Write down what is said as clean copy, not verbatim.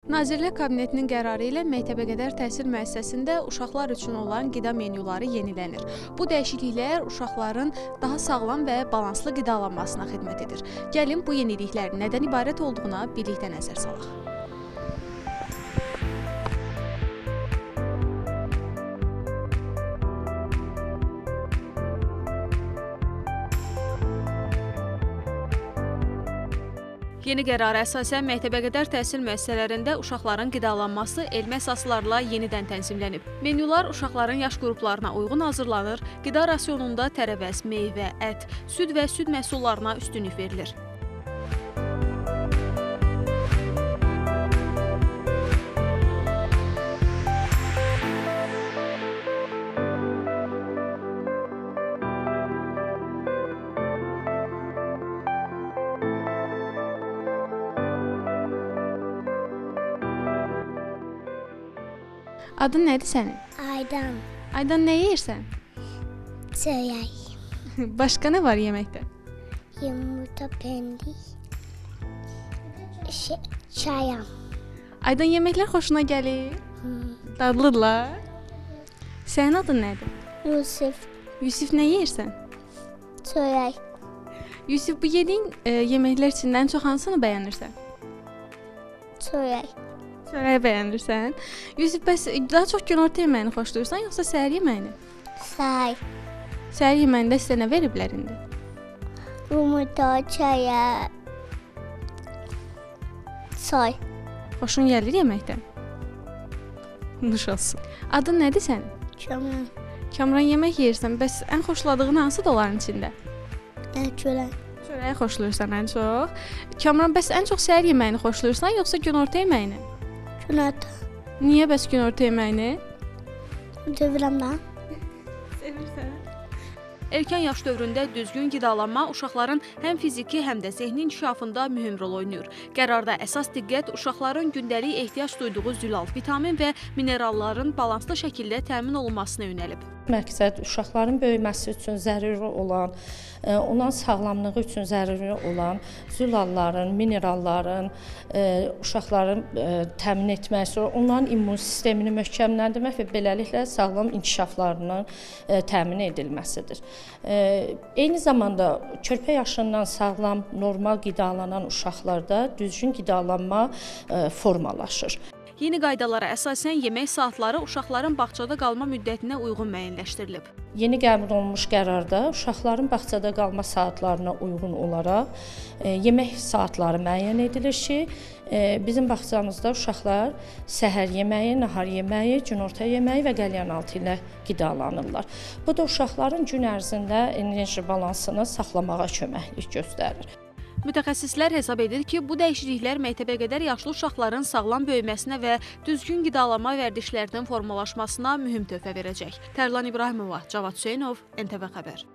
Nazirlər Kabinetinin qərarı ilə məktəbəqədər təhsil müəssisəsində uşaqlar üçün olan qida menyuları yenilənir. Bu dəyişikliklər uşaqların daha sağlam və balanslı qidalanmasına xidmət edir. Gəlin bu yeniliklərin nədən ibarət olduğuna birlikdə nəzər salaq. Yeni qərara əsasən məktəbəqədər təhsil müəssisələrində uşaqların qidalanması elmi əsaslarla yenidən tənzimlənib. Menyular uşaqların yaş qruplarına uyğun hazırlanır, qida rasionunda tərəvəz, meyvə, ət, süd və süd məhsullarına üstünlük verilir. Adın nədir sənin? Aydan. Aydan, nə yeyirsən? Çörək. Başqa nə var yeməkdə? Yumurta, pendir, çayam. Aydan, yeməklər xoşuna gəlir? Dadlıdırlar. Sənin adın nədir? Yusif. Yusif, nə yeyirsən? Çörək. Yusif, bu yediyin yeməklər içindən ən çox hansını bəyənirsən? Çörək. Çörəyi bəyənirsən. Yusif, bəs daha çox günorta yeməyini xoşlayırsan, yoxsa səhər yeməyini? Səhər. Səhər yeməyində sizə nə veriblər indi? Yumurta, çörək, çay. Xoşun gəlir yeməkdən? Nuş olsun. Adın nədir sənin? Kamran. Kamran, yemək yeyirsən, bəs ən xoşladığın hansıdır onların içində? Çörək. Çörəyi xoşlayırsan ən çox. Kamran, bəs ən çox səhər yeməyini xoşlayırsan, yoxsa günorta yeməyini? Günorta. Niyə bəs günorta yeməyini? Sevirəm mən. Sevirsən. Erkən yaş dövründə düzgün qidalanma uşaqların həm fiziki, həm də zehni inkişafında mühüm rol oynayır. Qərarda əsas diqqət uşaqların gündəlik ehtiyac duyduğu zülal, vitamin və mineralların balanslı şəkildə təmin olunmasına yönəlib. Məqsəd uşaqların böyüməsi üçün zəruri olan, onların sağlamlığı üçün zəruri olan zülalların, mineralların uşaqların təmin etmək, sonra onların immun sistemini möhkəmləndirmək və beləliklə sağlam inkişaflarının təmin edilməsidir. Eyni zamanda körpə yaşından sağlam, normal qidalanan uşaqlarda düzgün qidalanma formalaşır. Yeni qaydalara əsasən yemək saatları uşaqların bağçada qalma müddətinə uyğun müəyyənləşdirilib. Yeni qəbul olunmuş qərarda uşaqların bağçada qalma saatlarına uyğun olaraq yemək saatları müəyyən edilir ki, bizim bağçamızda uşaqlar səhər yeməyi, nahar yeməyi, günorta yeməyi və qəlyanaltı ilə qidalanırlar. Bu da uşaqların gün ərzində enerji balansını saxlamağa köməklik göstərir. Mütəxəssislər hesab edir ki, bu dəyişikliklər məktəbəqədər yaşlı uşaqların sağlam böyüməsinə və düzgün qidalanma vərdişlərinin formalaşmasına mühüm töhfə verəcək. Tərlan İbrahimova, Cavad Hüseynov, NTV Xəbər.